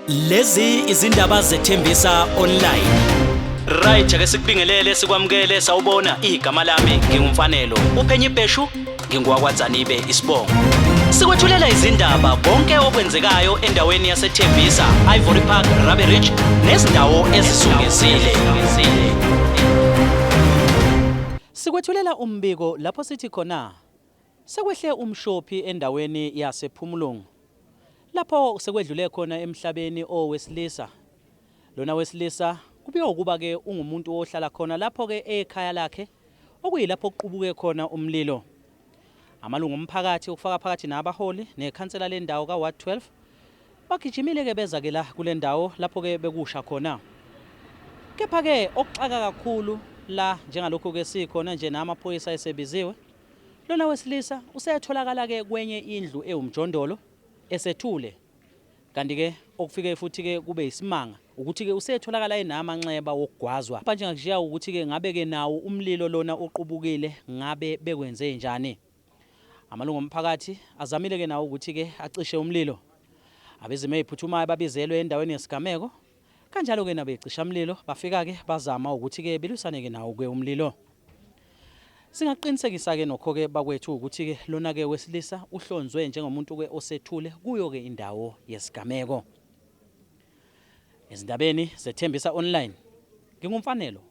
Lezi izindaba zethembisa online. Right, ake sikubingelele sikwamukele sawubona igama lami nginguMfanelo. Uphenye ibheshu ngingowakwaDzanibe isibongo. Sikwethulela izindaba konke okwenzekayo endaweni yaseThembisa, Ivory Park, Rabie Ridge nezindawo ezizungezile. Sikwethulela umbiko lapho sithi khona Sekwehle umshophi endaweni yasePhumulong lapho sekwedlule khona emhlabeni owesilisa. Lona wesilisa kubikwa ukuba-ke ungumuntu ohlala khona lapho-ke ekhaya lakhe okuyilapho kuqubuke khona umlilo. Amalungu omphakathi okufaka phakathi nabaholi nekhansela lendawo ka-Ward 12 bagijimile-ke beza-ke la kule ndawo lapho-ke bekusha khona. Kepha-ke okuxaka kakhulu la njengalokhu-ke sikhona nje namaphoyisa esebiziwe Lona wesilisa usetholakala-ke kwenye indlu ewumjondolo esethule. Kanti-ke okufike futhi-ke kube isimanga ukuthi-ke usetholakala enamanxeba wokugwazwa. Manje ngakushiya ukuthi-ke ngabe-ke nawo umlilo lona oqubukile ngabe bekwenze njani. Amalungu omphakathi azamile-ke nawo ukuthi-ke acishe umlilo. Abezimo eziphuthumayo babizelwe endaweni yesigameko. Kanjalo-ke nabecishamlilo bafika-ke bazama ukuthi-ke belwisane-ke nawo-ke umlilo. Singaqinisekisa-ke nokho-ke bakwethu ukuthi-ke lona-ke wesilisa uhlonzwe njengomuntu-ke osethule kuyo-ke indawo yesigameko. Ezindabeni zeThembisa Online, nginguMfanelo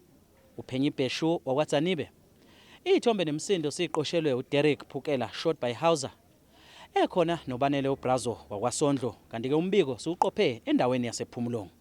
uPhenyi Bheshu wakwaDzanibe. Iy'thombe nemisindo siqoshelwe uDerek Phukela, shot by Hauser. Ekhona noBanele uBrazo wakwaSondlo, kanti-ke umbiko siwuqophe endaweni yasePhumulong.